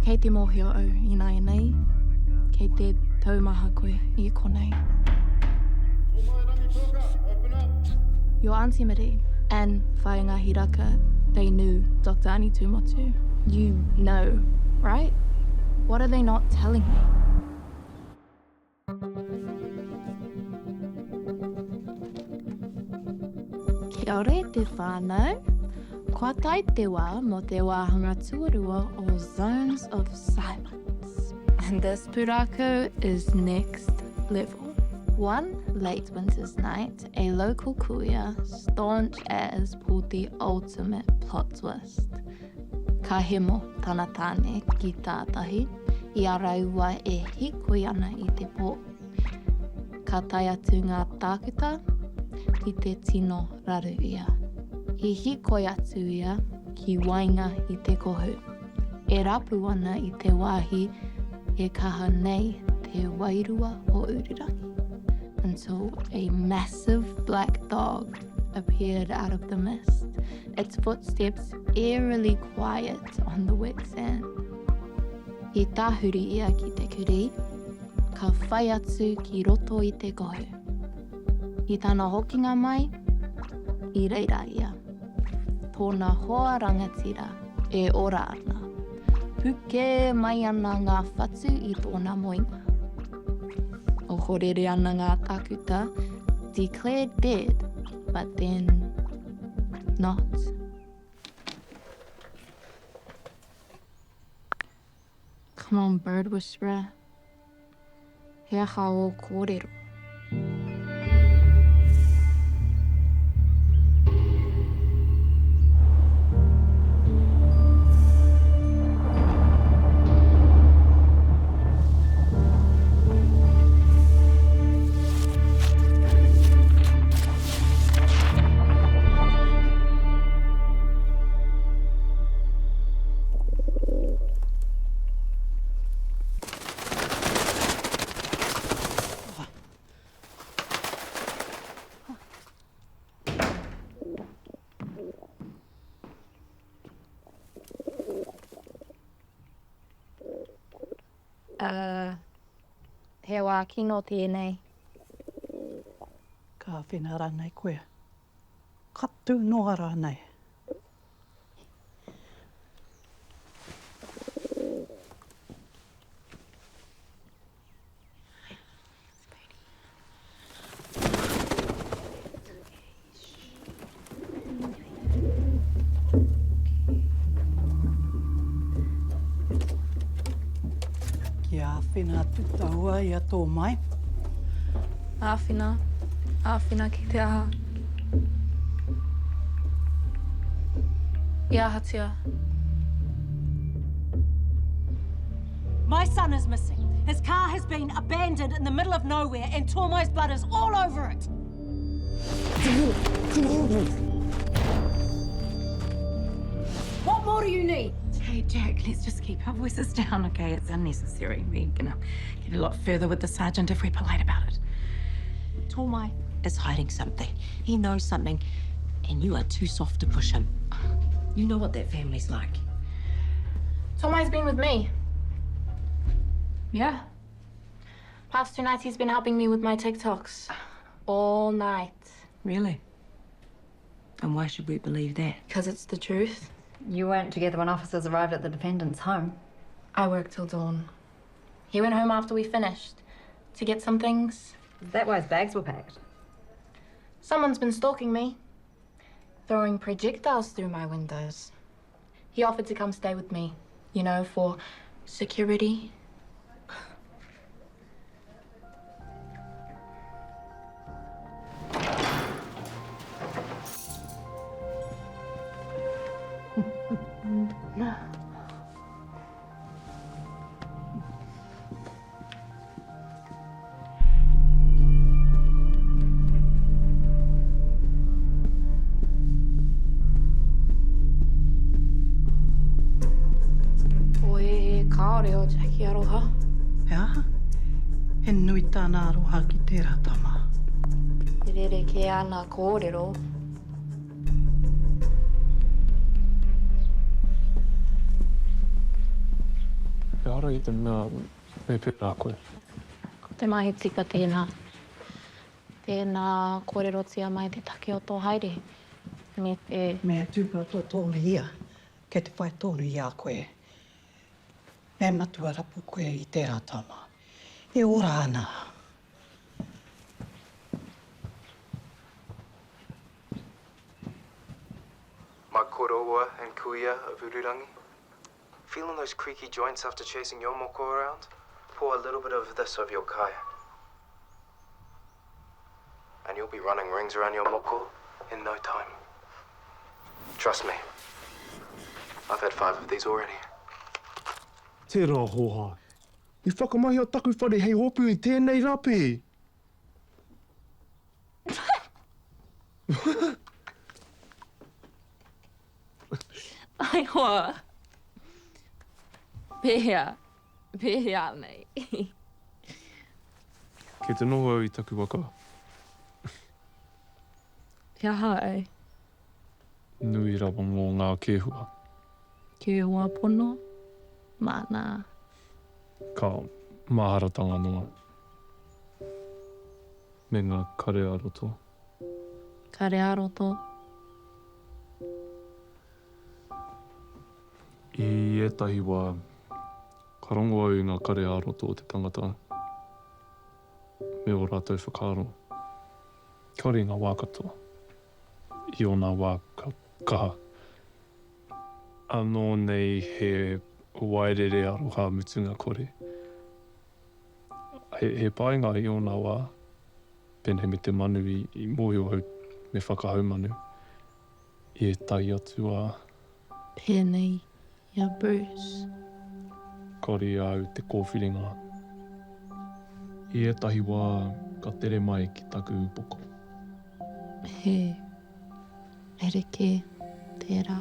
Kei te mōhio au ināianei, kei te taumaha koe i konei. Your Auntie Marie and Whaea Ngahiraka, they knew Doctor Ani Tumotu. You know, right? What are they not telling me? Kia ora e te whānau. Kua tae te wā mō te wāhanga tuarua o Zones of Silence. And this pūrākau is next level. One late winter's night, a local kuia, staunch as, pulled the ultimate plot twist. Ka hemo tana tāne ki tātahi i a rāua e hīkoi ana i te pō. Ka tae atu ngā tākuta ki te tino raru ia. I hīkoi atu ia ki waenga i te kohu, e rapu ana i te wāhi e kaha nei te wairua o Ururangi, until a massive black dog appeared out of the mist, its footsteps eerily quiet on the wet sand. I tahuri ia ki te kurī, ka whai atu ki roto i te kohu. I tana hokinga mai, i reira ia, tōna hoa rangatira e ora ana, puke mai ana ngā whatu i tōna moenga. Ohorere ana ngā tākuta, declared dead, but then not. Come on bird whisperer, he aha ō kōrero? Uh, he wā kino tēnei. Ka āwhina rānei koe? Ka tū noa rānei? Kia āwhina atu taua i a Tōmai. Āwhina? Āwhina ki te aha? I ahatia? My son is missing. His car has been abandoned in the middle of nowhere and Tormai's blood is all over it. What more do you need? Hey, Jack, let's just keep our voices down, okay? It's unnecessary. We're gonna get a lot further with the sergeant if we're polite about it. Tormai is hiding something. He knows something, and you are too soft to push him. You know what that family's like. Tormai's been with me. Yeah. Past two nights he's been helping me with my TikToks. All night. Really? And why should we believe that? Because it's the truth. You weren't together when officers arrived at the defendant's home. I worked till dawn. He went home after we finished to get some things. Is that why his bags were packed? Someone's been stalking me, throwing projectiles through my windows. He offered to come stay with me, you know, for security. Oi, kāore o Jackie aroha. He aha? He nui tāna aroha ki tērā tama. He rerekē ana kōrero. Ehara i te mea me pērā koe. Ko te mahi tika tēnā. Tēnā kōrerotia mai te take o tō haere me te. Me tūpato tōna ia, kei te whai tonu i a koe. Me matua rapu koe i tērā tama. E ora ana. My koroua and kuia of Ururangi. Feeling those creaky joints after chasing your moko around? Pour a little bit of this over your kai. And you'll be running rings around your moko in no time. Trust me. I've had five of these already. Tērā hōhā. I whakamahia taku whare hei hopu i tēnei rapi! Taihoa. Pēhea? Pēhea nei? Kei te noho au i taku waka. He aha ai? Nui rawa mō ngā kēhua. Kēhua pono? Māna. Ka maharatanga noa. Me ngā kare ā-roto. Kare ā-roto. I ētahi wā, ka rongo au i ngā kare ā-roto o te tangata me ō rātou whakaaro. Kāore i ngā wā katoa. I ōna wā ka kaha. Anō nei he waerere aroha mutunga kore. He painga i ōna wā, pēnei me te manu i mōhio au me whakahaumanu i ētahi atu wā. Pēnei i a Bruce. Kāore i a au te kōwhiringa. I ētahi wā ka tere mai ki taku upoko. He rerekē tērā.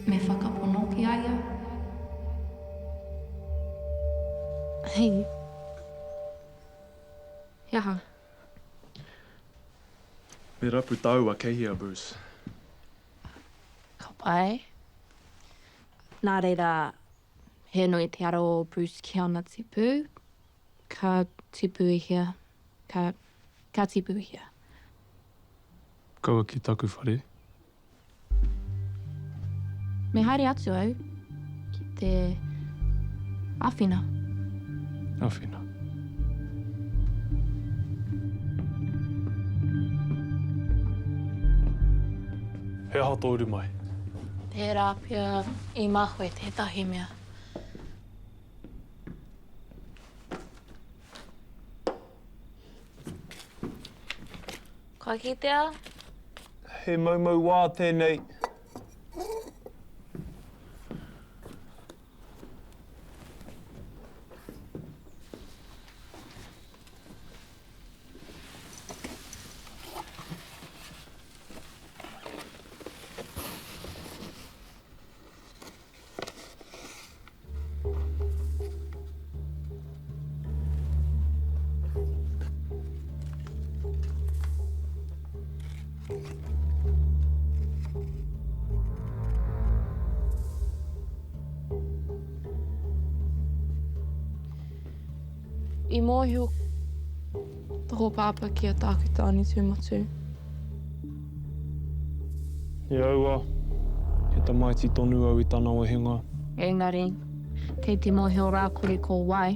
Me whakapono ki a ia. Hei. He aha? Me rapu tāua kei hea, Bruce? Ka pai. Nā reira, he nui te aro o Bruce ki ana tipu. Ka tipu i hea? Ka, ka tipu i hea? Kaua ki taku whare. Me haere atu au ki te āwhina. Āwhina. He aha tō uru mai? Tērā pea i mahue tētahi mea. Kua kitea? He moumou wā tēnei. I mōhio tō pāpā ki a Tākuta Anitūmatu. I aua, he tamaiti tonu au i tana wehenga. Engari, kei te mōhio rā koe ko wai.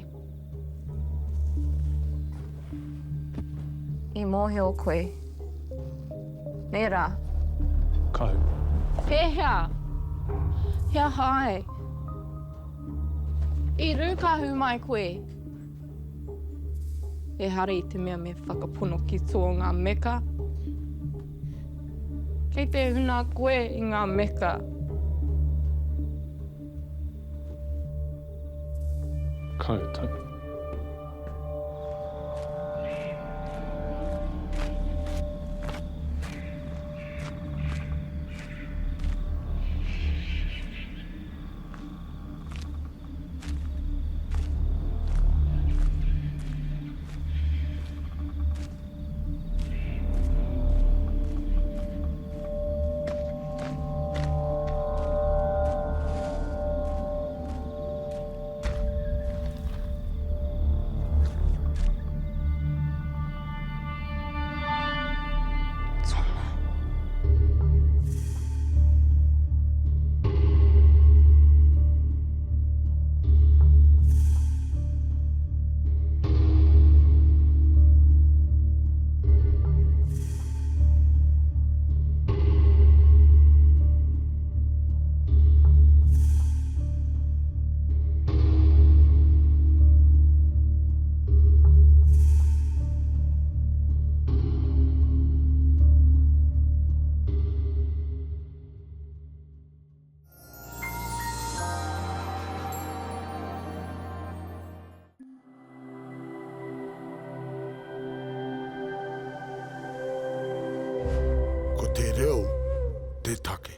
I mōhio koe, nē rā? Kahu. Pēhea? He aha ai? I rūkahu mai koe? Ehara i te mea me whakapono ki tō ngā meka. Kei te huna koe i ngā meka. Koutou. te take.